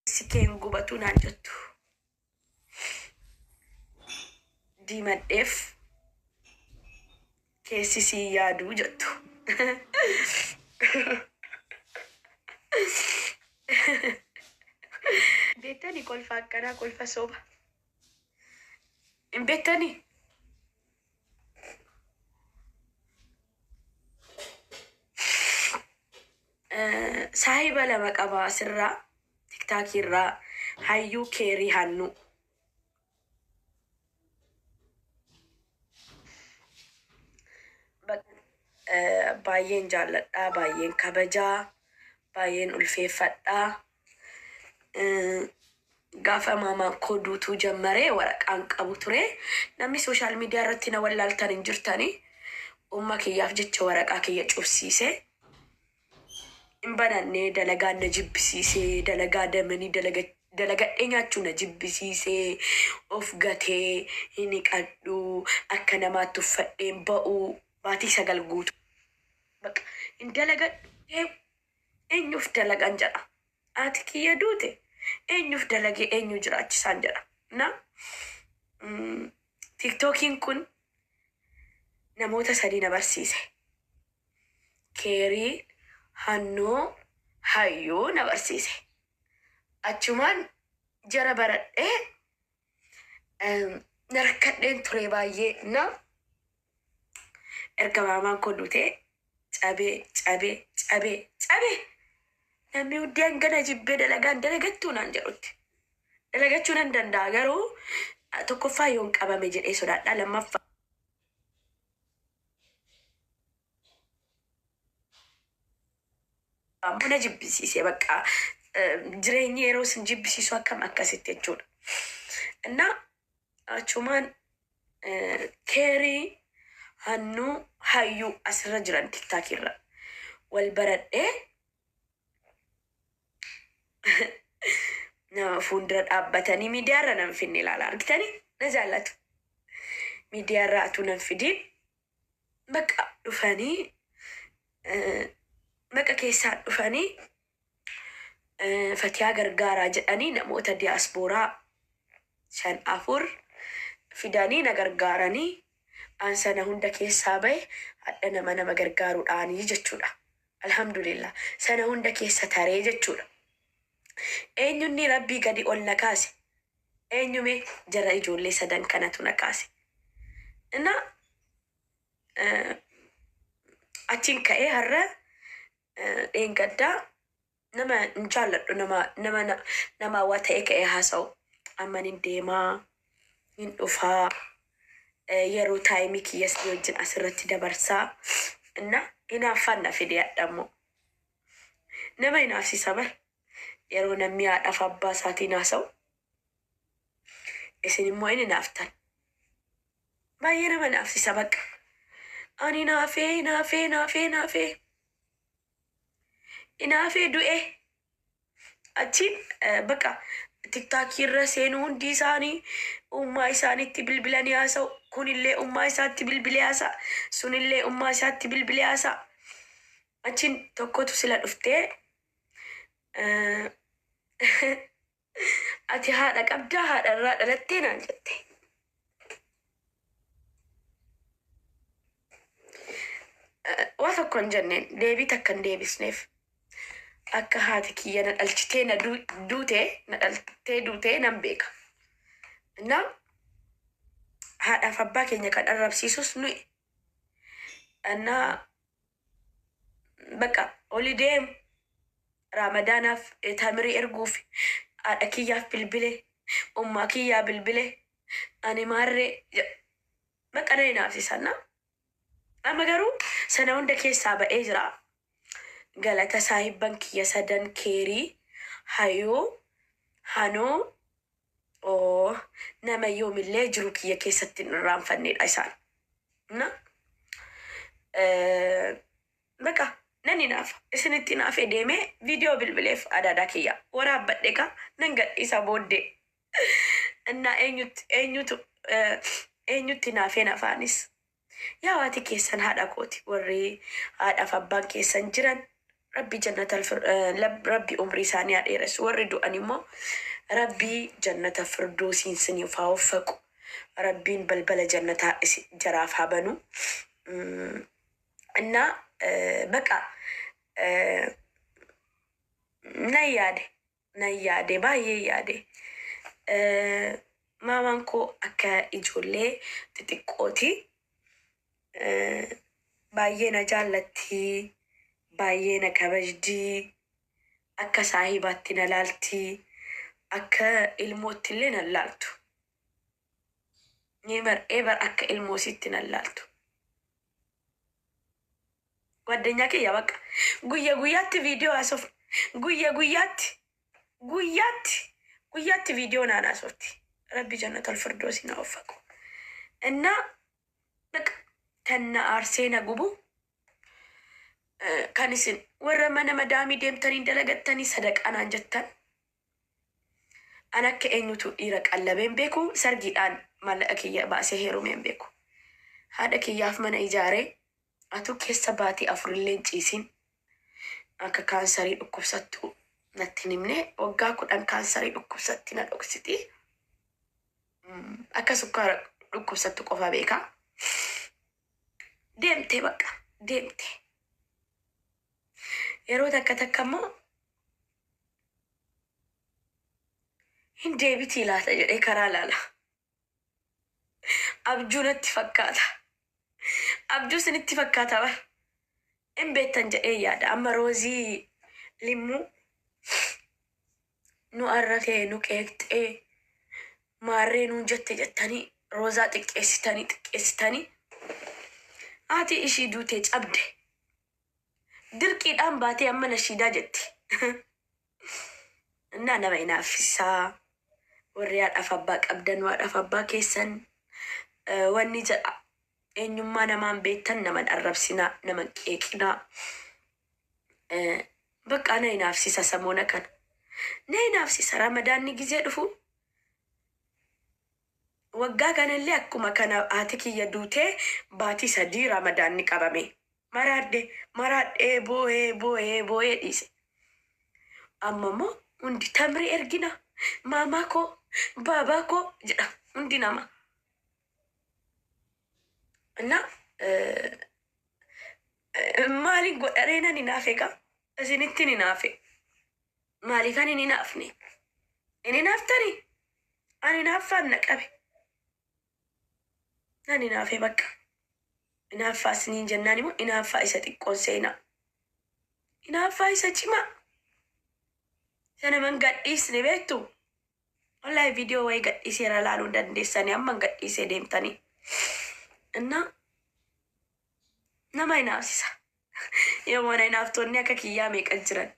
Keessi kee hin gubatuu naan jettu. Diimadheef keessi sii yaaduu jettu. Beektani kolfa akkanaa kolfa soba. Hin beektani? Saahiba lama qaba asirraa tiktaakii irraa hayyuu keerii hannuu. Baay'een jaalladha, baay'een kabajaa, baay'een ulfeeffadha. Gaafa maamaan koo duutuu jammaree waraqaan qabu ture. Namni sooshaal miidiyaa irratti na wallaaltan hin jirtani. Umma kiyyaaf jecha waraqaa kiyya cufsiise. Hin bananne dalagaan na jibbisiise, dalagaa damanii dalaga dalagadhee nyaachuu na jibbisiise, of gatee hin hiqadhu, akka namaatti uffadhee hin ba'u, baatii 9 guutuu. Baqa hin dalagadhu eenyuuf dalagan jedha. Haati kiyya duute eenyuuf dalagee eenyu jiraachisaan jedha. Na tiktookiin kun namoota sadii na barsiise. Keerii, Hannuu, Hayyuu na barsiise. Achumaan jara baradhee na rakkadheen ture baay'ee na erga maamaan koo duutee cabee cabee cabee cabee namni hundi hangana jibbee dalagaan dalagattuu naan jedhutti. Dalagachuu nan danda'a garuu tokkoffaa yoon qabame jedhee sodaadha lammaffaa ammoo na jibbisiise bakka jireenyi yeroo isin jibbisiisu akkam akkasitti jechuudha. Innaa achumaan keerii hannuu hayyuu asirra jiran tiktaakii irra wal baradhee nama fuuldura dhaabbatanii miidiyaa irra nan finne ilaala argitanii na jaallatu. Miidiyaa irra atuu nan fidiin bakka dhufanii maqa keessaan dhufanii Fatiyaa gargaaraa jedhanii namoota diyaaspooraa 5 4 fidanii na gargaaranii an sana hunda keessaa bahe hadha nama nama gargaaruudhaanii jechuudha. Alhamdulillah sana hunda keessa taree jechuudha. Eenyunni rabbii gadi ol na kaase? Eenyu mee jara ijoollee sadan kanatu na kaase. Na achiin ka'ee har'a dheengaddaa nama hin jaalladhu nama nama nama waa ta'ee ka'ee haasa'u. Amman hin deemaa hin dhufaa yeroo taayimii kiyya isin wajjin asirratti dabarsaa. Inna hinaaffaan na fide hadha immoo. Nama hinaafsisa bar yeroo namni haadhaaf abbaa isaatiin haasa'u isin immoo hin hinaaftan. Baay'ee nama hinaafsisa bakka. Ani hinaafee hinaafee hinaafee hinaafee hinaafee du'e. Achiin bakka tiktaakii irra seenuu hundi isaanii ummaa isaaniitti bilbilanii haasa'u. Kunillee ummaa isaatti bilbilee haasa'a. Sunillee ummaa isaatti bilbilee haasa'a. Achiin tokkotu sila dhuftee ati haadha qabdaa haadha irraa dhalattee naan jette. Waa tokko hin jenneen deebii takka hin deebisneef. Akka haati kiyya na dhalchitee na duute na dhaltee duute nan beeka. Innaa haadhaaf abbaa keenya kan arrabsiisus nuyi. Innaa bakka oli deemu Raamadaanaaf tamirii erguuf haadha kiyyaaf bilbile ummaa kiyyaa bilbile ani maarree bakka na hinaafsisanna. Amma garuu sana hunda keessaa ba'ee jira. Galata saahibban kiyya sadan keerii hayuu hanuu oo nama yoomillee jiruu kiyya keessatti hin irraanfannedha isaan. Na baqa nan hinaafa isinitti hinaafee deemee viidiyoo bilbileef adaadaa kiyya waraabbadhe ka nan gadhiisa booddee. Innaa eenyutti eenyutu eenyutti hinaafeen afaanis. Yaa haati keessan haadha kooti warri haadhaaf abbaan keessan jiran Rabbi jannata Rabbi umrii isaanii haa dheeressu. Warri du'an immoo Rabbi jannata firdoosiin siniif haa waffaqu. Rabbiin balbala jannataa jaraaf haa banu. እና በቃ nan yaade, nan yaade, baay'ee yaade. Maamaan koo akka ijoollee xixiqqooti. Baay'ee na jaallatti, baay'ee na kabajdi, akka saahibaatti na laalti, akka ilmootti illee na laaltu. Never ever akka ilmoositti na laaltu. ጓደኛ kiyya bakka guyya guyyaatti viidiyoo haasofna. Guyya guyyaatti, guyyaatti guyyaatti viidiyoo naan haasofti. Rabbi jannatal firdoosi na waffaqu. እና በቃ kan na aarsee na gubu, kan isin warra mana madaamii deemtanii dalagattanii sadaqaa naan jettan, an akka eenyutu dhiira qallabeen beeku, sargiidhaan maallaqa kiyya baasee heerumeen beeku. Haadha kiyyaaf mana ijaaree atu keessa baatii afurillee hin ciisin akka kaansarii dhukkubsattu natti hin himne. Waggaa 10 kaansarii dhukkubsatti na dhoksiti. Akka sukkaara dhukkubsattu qofa beeka. Deemte, bakka deemte. Yeroo takka takka immoo hin deebitii laata jedhee karaa laala. Abjuu natti fakkaata. Abjuu isinitti fakkaata bar. Hin beektan jedhee yaada. Amma Roozii Limmuu nu arratee, nu qeeqxee, maarree nuun jette jettanii Roozaa xiqqeessitanii xiqqeessitanii, haati ishii duutee cabde. Dirqiidhaan baatee amma nashiidaa jetti. እና nama inaaffisaa. Warri haadhaaf abbaa qabdan, haadhaaf abbaa keessan wanni jedha, eenyummaa namaan beektan naman arrabsinaa, naman qeeqinaa. Bakka na inaafsisa samoona kana. Na inaafsisa Ramadaanni gizee dhufu. Waggaa kanallee akkuma kana haati kiyya duutee baatii 3 Ramadaanni qabame. Maraadhe, maraadhee, boo'ee boo'ee boo'ee dhiise. Amma immoo hundi tamrii ergina. Maamaa koo, baabaa koo jedha hundi nama. እና maaliin godharee nan hinaafe gaa? Isinitti hin hinaafe. Maaliifan hin hinaafne? Hin hinaaftanii? Ani hinaaffaan na qabe. Nan hinaafe bakka. Hinaaffaa isiniin jennaan immoo hinaaffaa isa xiqqoon seenaa. Hinaaffaa isa cimaa. Isa naman gadhiisne beektu. Wallaahi viidiyoo wayii gadhiiseera, laaluu hin dandeessanii amma hin gadhiisee deemtanii. እና nama hinaafsisa. Yoo mana hinaaftonni akka kiyyaa meeqa jiran.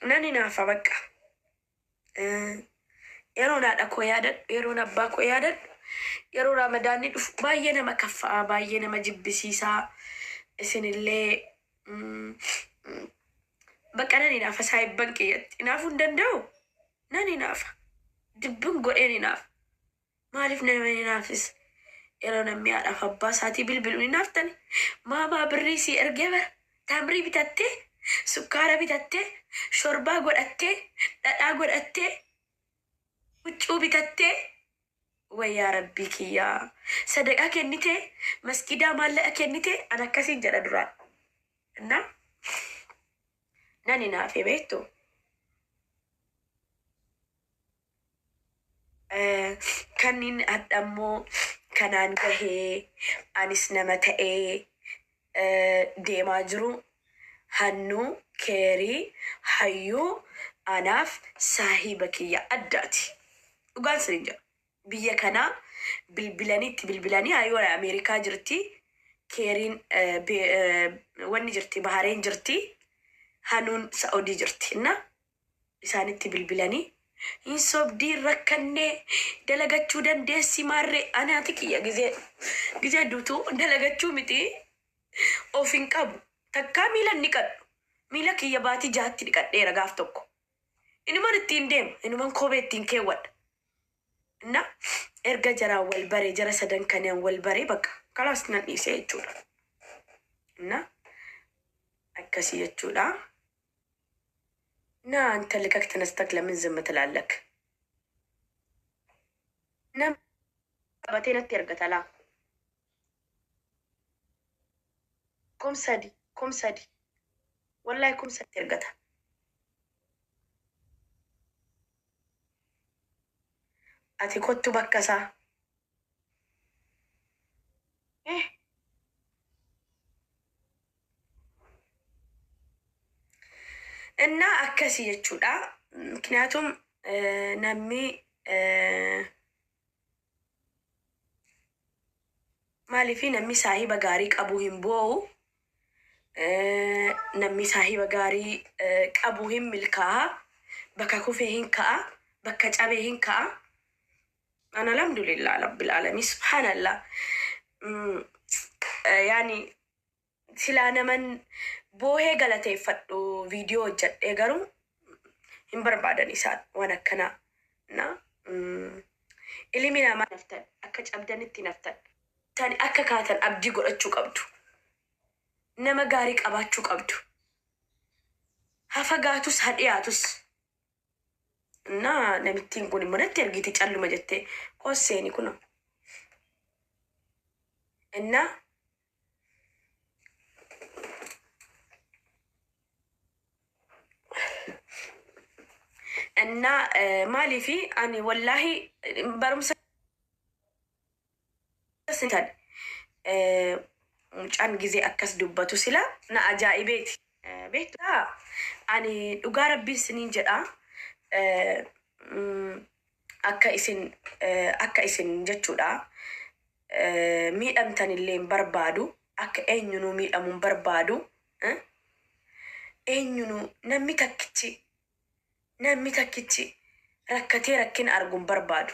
Nan hinaafa bakka. Yeroon haadha koo yaadadhu, yeroon abbaa koo yaadadhu, yeroo Ramadaanni dhufu baay'ee nama kaffa'aa, baay'ee nama jibbisiisaa. Isinillee bakka nan hinaafa saayibban kiyyatti. Hinaafuu hin danda'u? Nan hinaafa. Dibbin godheen hinaafa. Maaliif nama hinaafisa? Yeroo namni haadhaaf abbaa isaatii bilbilu hin hinaaftani? Maamaa birrii sii ergee bara. Tamrii bitattee, sukkaara bitattee, shorbaa godhattee, dhadhaa godhattee, huccuu bitattee, wayyaa rabbii kiyyaa. Sadaqaa kennitee, masgidaa maallaqa kennitee, an akkasiin jedha duraan. እና nan hinaafe beektu. Kanniin hadha immoo kanaan gahee anis nama ta'ee deemaa jiru hannuu keerii hayyuu anaaf saahiba kiyya addaati. Dhugaan sinin jedha. Biyya kanaa bilbilanii itti bilbilanii, hayyuu Ameerikaa jirti. Keeriin wanni jirti, Bahareen jirti. Hanuun Sa'udii jirti. እና isaanitti bilbilanii hin sobdii, rakkannee dalagachuu dandeessi maarree. Anaati kiyya gizee gizee duutuu dalagachuu miti of hin qabu. Takkaa miila hin dhiqadhu. Miila kiyya baatii 6tti dhiqadheera gaaf tokko. Inuman ittiin deema, inuman kophee ittiin keewwadha. እና erga jaraan wal bare, jara sadan kanaan wal bare, bakka kalaas nan dhiisee jechuudha. እና Akkasii jechuudha. ና አንተ ልቀቅ ተነስተክ ለምን ዝም ትላለክ? Nama qabatee natti ergata laa. 3000, 3000, wallahi 3000 ergata. Ati kottu bakka isaa. Eh. እና akkasii jechuudha. ምክንያቱም namni maaliifi namni saahiba gaarii qabu hin boo'u, namni saahiba gaarii qabu hin milkaa'a, bakka kufee hin ka'a, bakka cabee hin ka'a. Ana alhamdulillah rabbil alamin, subhanallah. Yaani silaa naman boohee galateeffadhu viidiyoo hojjedhee, garuu hin barbaadan isaan waan akkanaa. Na ilmi namaa naftan akka cabdanitti naftan tani akka kaatan abdii godhachuu qabdu. Nama gaarii qabaachuu qabdu. Haa fagaatus haa dhiyaatus. እና namittiin kun immoo natti ergiti calluma jettee qosseeni kuno. እና እና maaliifi ani wallaahi barumsa sintan mucaan gizee akkas dubbatu sila na ajaa'ibeeti. Beektaa, ani dhugaa rabbiin siniin jedha, akka isin jechuudha miidhamtan illee hin barbaadu, akka eenyunuu miidhamu hin barbaadu. Eenyunuu namni takkichi rakkatee rakkina argu hin barbaadu.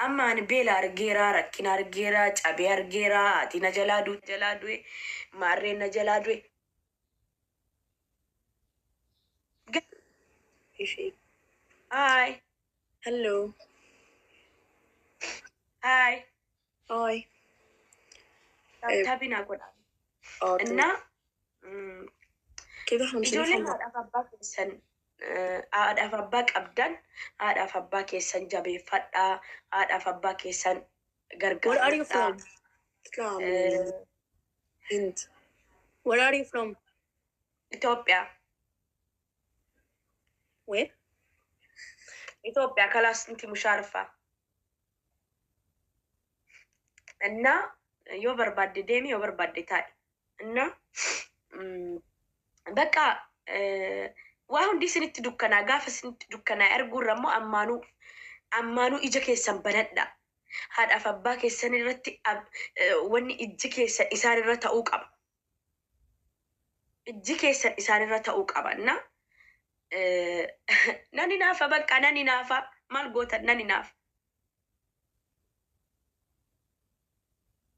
Amma ani beela argeera, rakkina argeera, cabee argeera, haati na jalaa jalaa du'e, maarreen na jalaa du'e. Fifi. Hi. Hello. Hi. Hi. Tap naa godha. اه. እና كده احنا مش ijoolleen هنفهم. Haadhaaf abbaa keessan, haadhaaf abbaa qabdan, haadhaaf abbaa keessan jabeeffadhaa, haadhaaf abbaa keessan Where are you gargaaradhaa. from? تطلع من الهند. Where are you from? Itoophiyaa. Where? Itoophiyaa kalaas inti mushaarfaa. እና yoo barbaadde deemi, yoo barbaadde taa'i. እና bakka waa hundi isinitti dukkanaa, gaafa isinitti dukkanaa arguurra immoo ammaanuu ija keessan banadha. Haadhaaf abbaa keessan irratti wanni ijji keessan isaan irra ta'uu qaba. Ijji keessan isaan irra ta'uu qaba. እና nani naafa, bakka nani naafa, maal gootan, nani naafa.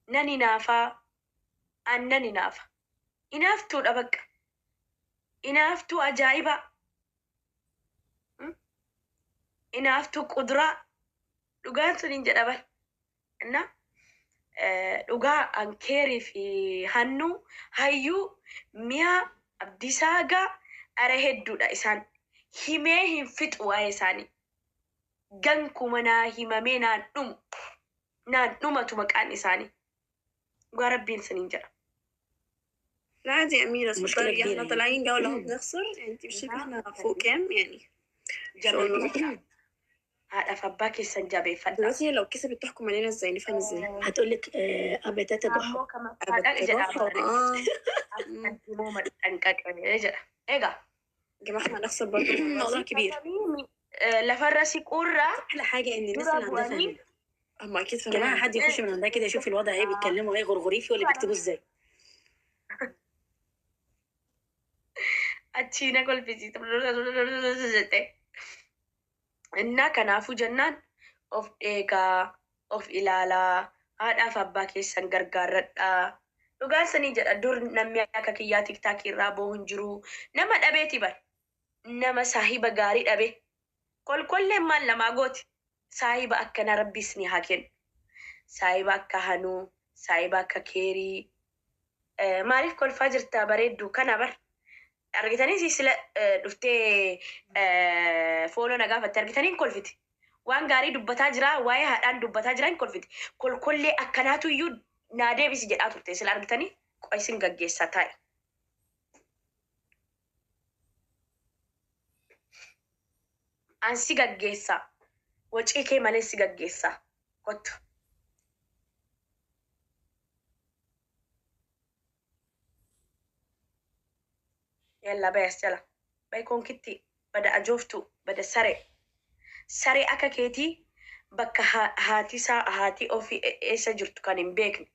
Nani naafa, an nani naafa. Inaaftuudha bakka. Inaaftuu ajaa'iba. Inaaftuu kuduraa. Dhugaan sun hin jedhaman. እና dhugaa ankeerii fi hannuu hayyuu mi'a abdiisaagaa ara hedduudha, isaan himee hin fixu waa'ee isaanii. Gankuma naa himamee naan dhumu. Naan dhumatu maqaan isaanii. Dhugaa rabbiin saniin jedha. لا عادي يا أميرة. مشكلة اتفضلي. كبيرة احنا يعني. طالعين جولة وبنخسر، يعني انت مش شايفة احنا فوق كام يعني؟ Jabeeffadhaa. Haadhaaf abbaa keessan jabeeffadhaa. دلوقتي هي لو كسبت تحكم علينا ازاي؟ نفهم ازاي؟ هتقول لك أبتات ضحى. Ammoo kama haadhaan jedha. أبت اه. Immoo maxxanqaqee jedha. Egaa. يا جماعة احنا هنخسر برضه موضوع كبير. Lafarra siquurraa احلى حاجه ان الناس dura اللي عندها bu'anii فاهمه. هم اكيد يا جماعه فاهمين. حد يخش من عندها كده يشوف الوضع ايه، بيتكلموا ايه غرغريفي ولا بيكتبوا ازاي. Achii na kolfisiisa jette. Innaa kanaafuu jennaan of eegaa, of ilaalaa, haadhaaf abbaa keessan gargaarradhaa. Dhugaan sanii jedha, dur namni akka kiyyaa TikTokii irraa boohu hin jiru. Nama dhabeeti bar. Nama saahiba gaarii dhabe. Kolkolleen maal namaa gooti? Saahiba akkanaa rabbiis ni haa kennu. Saahiba akka Hanuu, saahiba akka Keerii. Maaliif kolfaa jirtaa bareedduu kana bar? Argitanii sila dhuftee follow na gaafatte argitanii hin kolfiti. Waan gaarii dubbataa jira, waa'ee haadhaan dubbataa jira hin kolfiti. Kolkollee akkanaatu iyyuu naa deebisi jedhaa turte sila argitanii qo'a isin gaggeessaa taa'e. An si gaggeessaa. Wacii kee malee si gaggeessaa. Kottu. Yalla bayas jala. Bay konkitti bada ajooftu bada sare. Saree akka keetii bakka haati isaa haati ofii eessa jirtu kan hin beekne.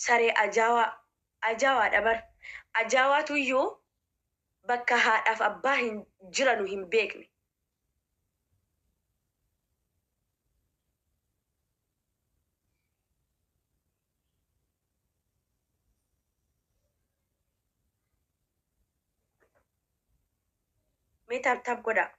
Saree ajaawaa ajaawaadha bar. Ajaawaatu iyyuu bakka haadhaaf abbaa hin jiranu hin beekne. Mee tap tap godhaa.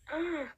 Ah.